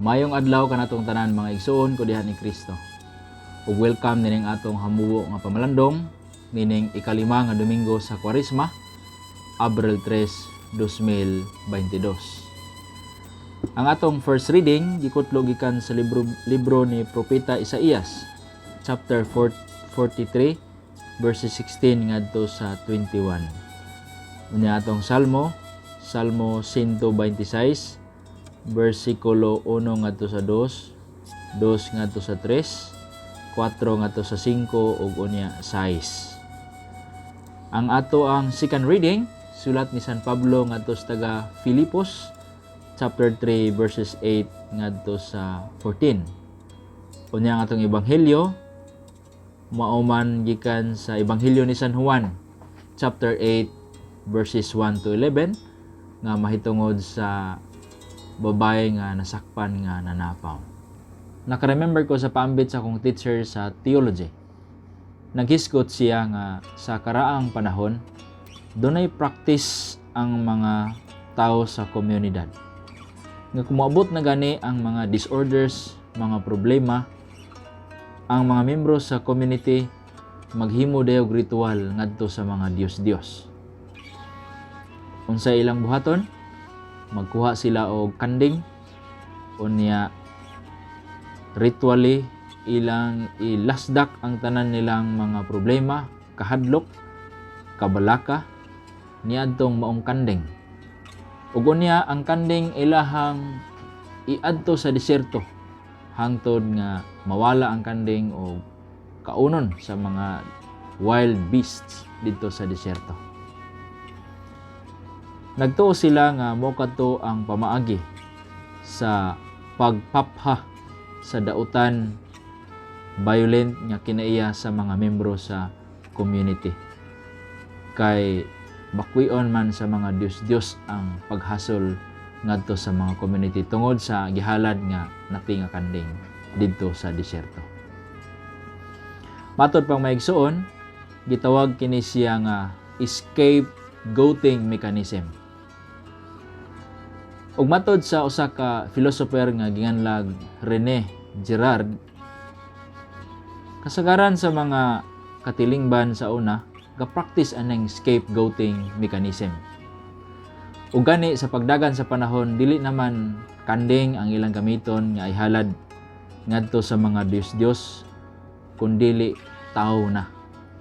Mayong adlaw kanatong tanan, mga igsuon ko diha ni Kristo. Ug welcome nining atong hamubo nga pamalandong nining 5 nga Domingo sa Kwaresma, Abril 3, 2022. Ang atong first reading gikutlo gikan sa libro libro ni Propeta Isaías, chapter 4, 43 verses 16 ngadto sa 21. Unya atong Salmo, Salmo 126 versikulo 1 ngadto sa 2, 2 ngadto sa 3, 4 ngadto sa 5 ug unya 6. Ang ato ang second reading, sulat ni San Pablo ngadto sa taga Filipos, chapter 3 verses 8 ngadto sa 14. Unya ang atong ebanghelyo mao man gikan sa Ebanghelyo ni San Juan, chapter 8 verses 1 to 11, nga mahitungod sa babae nga nasakpan nga nanapaw. Naka-remember ko sa paambit sa akong teacher sa theology. Naghisgot siya nga sa karaang panahon, dunay practice ang mga tao sa komunidad. Nga kung moabot na gani ang mga disorders, mga problema, ang mga membro sa community maghimo dayog ritual ngadto sa mga Diyos-Diyos. Unsa ilang buhaton? Magkuha sila og kanding, unya ritually ilang ilasdak ang tanan nilang mga problema, kahadlok, kabalaka niadtong maong kanding. Ug unya ang kanding ilahang iadto sa disyerto hangtod nga mawala ang kanding o kaunon sa mga wild beasts didto sa disyerto. Nagtuo sila nga mao kadto ang pamaagi sa pagpapha sa dautan, violent nga kinaiya sa mga membro sa community. Kay bakwion man sa mga Diyos-Diyos ang paghasol ngadto sa mga community tungod sa gihalad nga nati nga kanding didto sa disyerto. Matod pang maigsuon, gitawag kini siya nga scapegoating mechanism. Ug matod sa usa ka philosopher nga ginganlag Rene Girard, kasagaran sa mga katilingban sa una ga-practice aning scapegoating mechanism. Ug gani sa pagdagan sa panahon, dili naman kanding ang ilang gamiton nga ihalad ngadto sa mga Diyos-Diyos, kundili tao na,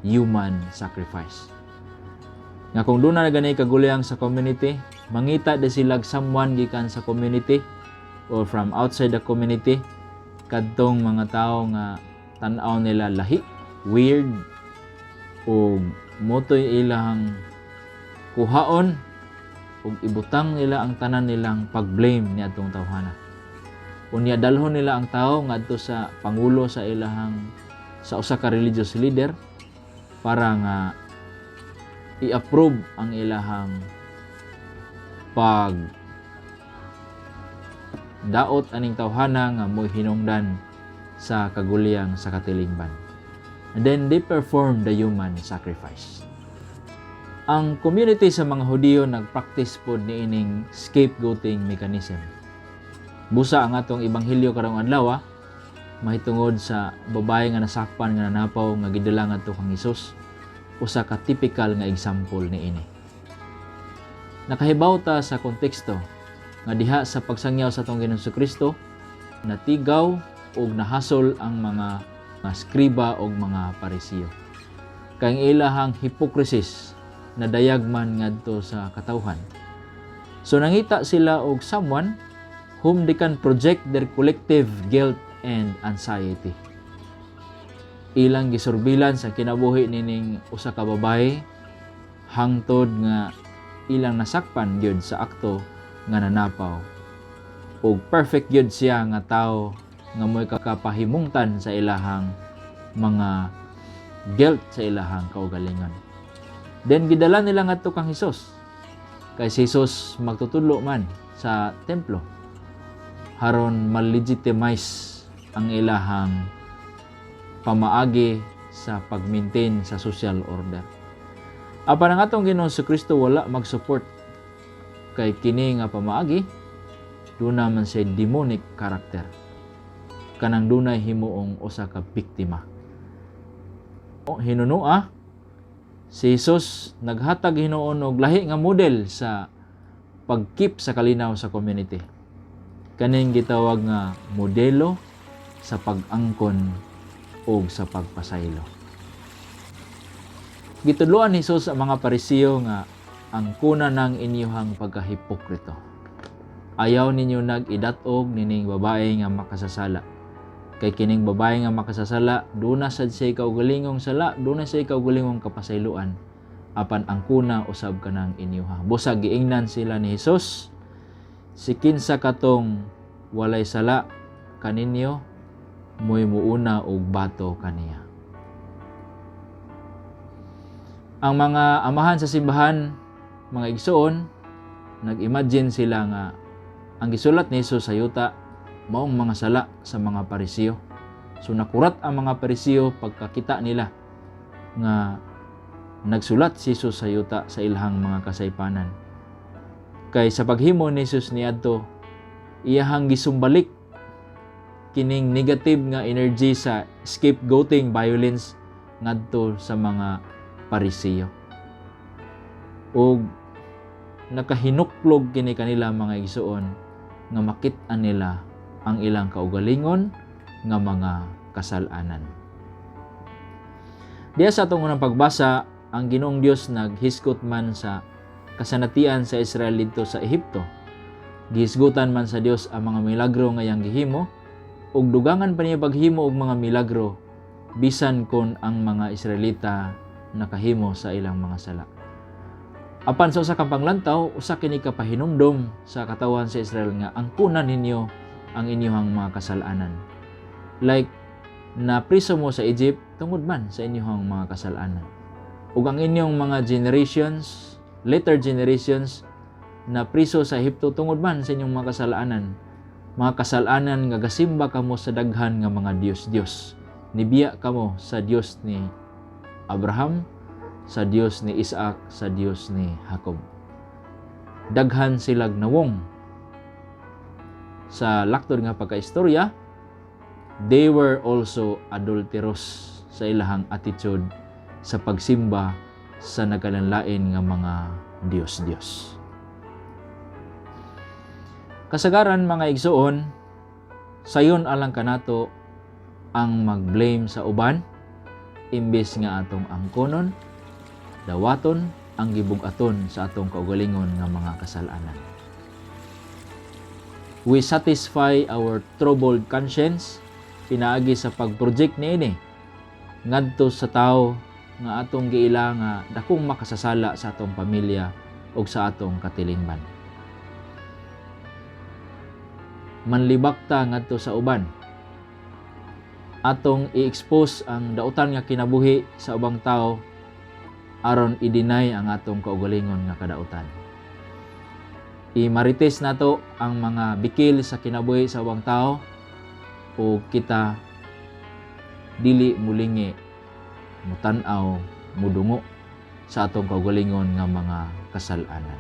human sacrifice. Nga kung duna na gani kagulyang sa community, mangita de sila someone gikan sa community or from outside the community, kadtong mga tao nga tan-aw nila lahi, weird, ug motoy ilang kuhaon ug ibutang nila ang tanan nilang pag-blame ni atong tawhana. Unya dalhon nila ang tao ngadto sa pangulo sa ilahang, sa usa ka religious leader, para nga i-approve ang ilahang pag daot aning tawhana nga mo'y hinungdan sa kagulyang sa katilingban. And then they perform the human sacrifice. Ang community sa mga Hudiyo nagpractice pod niining scapegoating mechanism. Busa ang atong ebanghelyo karong adlaw mahitungod sa babae nga nasakpan nga nanapaw nga gidala ngadto kang Hesus, usa ka typical nga example niini. Nakahibaw ta sa konteksto nga diha sa pagsangyaw sa atong Ginoong Kristo, natigaw ug nahasol ang mga skriba ug mga Parisiyo. Kay ang ilahang hypocrisies nadayag man ngadto sa katawhan. So nangita sila og someone whom they can project their collective guilt and anxiety. Ilang gisurbilan sa kinabuhi nining usa ka babae hangtod nga ilang nasakpan gyud sa akto nga nanapaw. Ug perfect gyud siya nga tao nga mo'y kakapahimungtan sa ilahang mga guilt sa ilahang kaugalingon. Then gidala nila ngadto kang Hesus. Kay si Hesus magtutudlo man sa templo haron ma-legitimize ang ilahang pamaagi sa pag-maintain sa social order. Apan ang atong Ginoong Kristo wala mag-support kay kini nga pamaagi Duna man siya demonic character. Kanang dunay himuong usa ka biktima. Hinunua, si Jesus naghatag hinuon og lahi nga model sa pag-keep sa kalinaw sa community. Kaning gitawag nga modelo sa pag-angkon o sa pagpasaylo. Gitudloan ni Jesus ang mga Parisiyo nga angkona ng inyuhang pagkahipokrito. Ayaw ninyo nag-idat-og nining babae nga makasasala. Kay kining babae nga makasasala, duna sad siya kaugalingong sala, duna siya kaugalingong kapasayloan. Apan angkona usab kanang inyuha. Busa giingnan sila ni Jesus, si kinsa katong walay sala kaninyo, mo'y muuna og bato kaniya. Ang mga amahan sa simbahan, mga igsoon, nag-imagine sila nga ang gisulat ni Jesus sa yuta maong mga sala sa mga Parisiyo. So nakurat ang mga Parisiyo pagkakita nila nga nagsulat si Jesus sa yuta sa ilahang mga kasaypanan. Kay sa paghimo ni Jesus niadto, iyahang gisumbalik kining negative nga energy sa scapegoating violence ngadto sa mga Parisiyo. Og nakahinuklog kini kanila, mga igsuon, nga makit-an nila ang ilang kaugalingon nga mga kasal-anan. Diya sa atong unang pagbasa, ang Ginoong Dios naghisgot man sa kasanatian sa Israel didto sa Ehipto. Gihisgutan man sa Dios ang mga milagro nga iyang gihimo ug dugangan pa niya paghimo og mga milagro bisan kon ang mga Israelita nakahimo sa ilang mga sala. Apan sa usa ka panglantaw, usa kini ka pahinumdom sa katawhan sa Israel nga angkunan ninyo ang inyong mga kasalanan. Like na priso mo sa Egypt tungod man sa inyong mga kasalanan. Ug ang inyong mga generations, later generations, na priso sa Ehipto tungod man sa inyong mga kasalanan. Mga kasalanan nga gasimba kamo sa daghan nga mga Dios-Dios. Nibiya kamo sa Dios ni Abraham, sa Dios ni Isaac, sa Dios ni Jacob. Daghan silag nawong. Sa laktod nga pagkaistorya, they were also adulterous sa ilahang attitude sa pagsimba sa nagkalanlain nga mga Dios-Dios. Kasagaran, mga igsuon, sayon alang kanato ang mag-blame sa uban imbes nga atong angkonon, dawaton ang gibug-aton sa atong kaugalingon nga mga kasalanan. We satisfy our troubled conscience pinaagi sa pag-project niini ngadto sa tawo nga atong giila nga dakong makasasala sa atong pamilya o sa atong katilingban. Manlibak ta ngadto sa uban. Atong i-expose ang dautan nga kinabuhi sa ubang tao aron i-deny ang atong kaugalingon nga kadautan. Imarites nato ang mga bikil sa kinabuhi sa ubang tao o kita dili mulingi, mutan-aw, mudungo sa atong kaugalingon nga mga kasal-anan.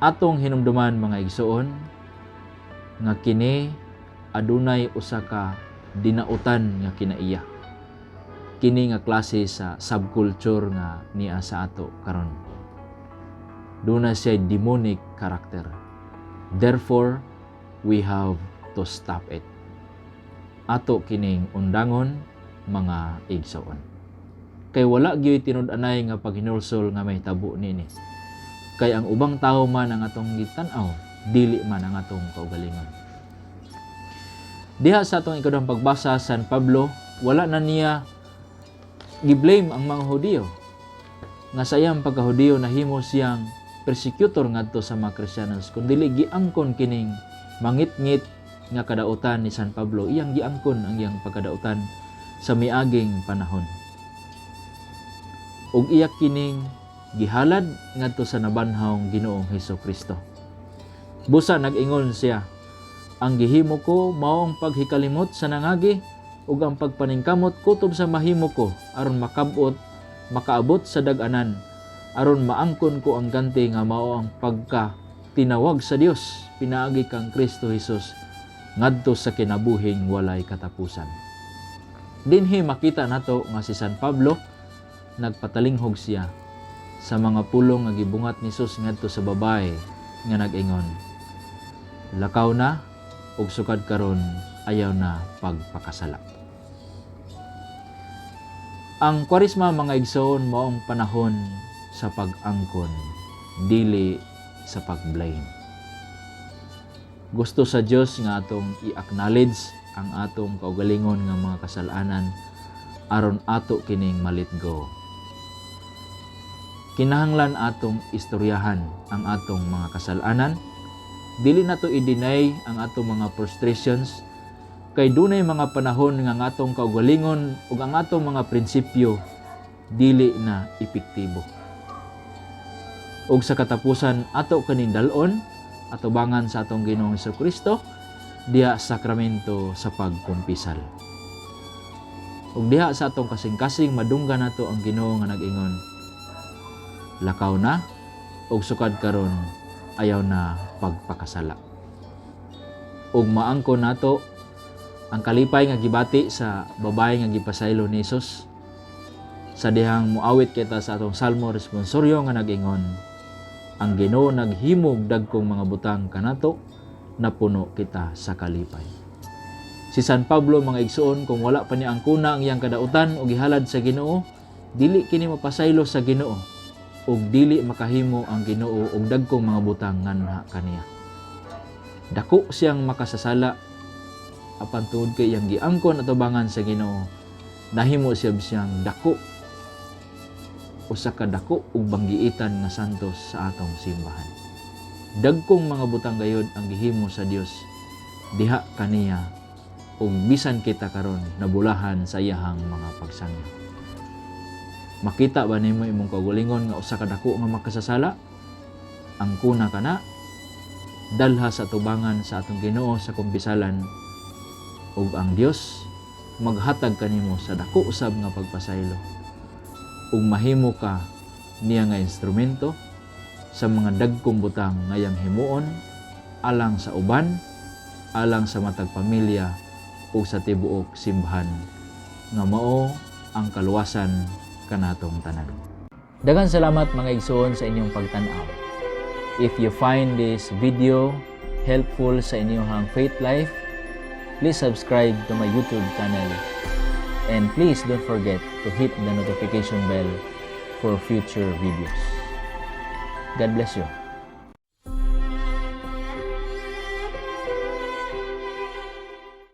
Atong hinumduman, mga igsuon, nga kini adunay usa ka dinautan nga kinaiya. Kini nga klase sa subculture nga niya sa ato karon. Duna siya demonic character. Therefore, we have to stop it. Ato kining undangon, mga igsoon. Kay wala gyoy tinud-anay nga paghinulsol nga mahitabo niini. Kay ang ubang tawo man ang atong gitan-aw, dili man ang atong kaugalingon. Diha sa atong ikaduhang pagbasa, San Pablo, wala na niya gi-blame ang mga Hudiyo. Nga sa iyang pagkahudiyo nahimo siyang persecutor ngadto sa mga Kristiyanos, kun dili giangkon kining mangitngit nga kadautan ni San Pablo, iyang giangkon ang iyang pagkadautan sa miaging panahon. Ug iya kining gihalad ngadto sa nabanhawng Ginoong Hesus Kristo. Busa nag-ingon siya, "Ang gihimo ko mao ang paghikalimot sa nangagi ug ang pagpaningkamot kutob sa mahimo ko aron makabot makaabot sa dag-anan, aron maangkon ko ang ganti nga mao ang pagka Tinawag sa Dios pinaagi kang Kristo Jesus ngadto sa kinabuhing walay katapusan. Dinhi makita nato nga si San Pablo, nagpatalinghog siya sa mga pulong nga gibungat ni Jesus ngadto sa babae nga nag-ingon, "Lakaw na ug sukad karon ayaw na pagpakasala." Ang Kwaresma, mga igsoon, maong panahon sa pag-angkon, dili sa pag-blame. Gusto sa Dios nga atong i-acknowledge ang atong kaugalingon nga mga kasalanan aron ato kining ma-let go. Kinahanglan atong istoryahan ang atong mga kasalanan. Dili nato i-deny ang atong mga frustrations kay dunay mga panahon nga ang atong kaugalingon ug ang atong mga prinsipyo dili na epektibo. Ug sa katapusan, ato kaning dal-on atubangan sa atong Ginoong Kristo diha sa sakramento sa pagkumpisal. Ug diha sa atong kasing-kasing, madunggan nato ang Ginoo nga nag-ingon, "Lakaw na ug sukad karon ayaw na pagpakasala." Ug maangkon nato ang kalipay nga gibati sa babae nga gipasaylo ni Jesus sa dihang muawit kita sa atong salmo responsoryo nga nag-ingon, "Ang Ginoo naghimog dagkong mga butang kanato, napuno kita sa kalipay." Si San Pablo, mga igsoon, kung wala pa niya angkona ang iyang kadautan ug gihalad sa Ginoo, dili kini mapasaylo sa Ginoo ug dili makahimo ang Ginoo og dagkong mga butang nganha kaniya. Dako siyang makasasala, apan tungod kay iyang giangkon atubangan sa Ginoo, nahimo siya siyang dako, usa ka dako ug banggiitan nga santos sa atong simbahan. Dagkong mga butang gayod ang gihimo sa Dios diha kaniya ug bisan kita karon nabulahan sa iyahang mga pagsangyo. Makita ba nimo imong kaugalingon nga usa ka dako nga makasasala? Angkona kana, dalha sa tubangan sa atong Ginoo sa kumpisalan, ug ang Dios maghatag kanimo sa dako usab nga pagpasaylo ug mahimo ka niya nga instrumento sa mga dagkong butang nga iyang himuon alang sa uban, alang sa matag pamilya ug sa tibuok simbahan nga mao ang kaluwasan kanatong tanan. Daghang salamat, mga igsoon, sa inyong pagtan-aw. If you find this video helpful sa inyong faith life, please subscribe to my YouTube channel. And please don't forget to hit the notification bell for future videos. God bless you.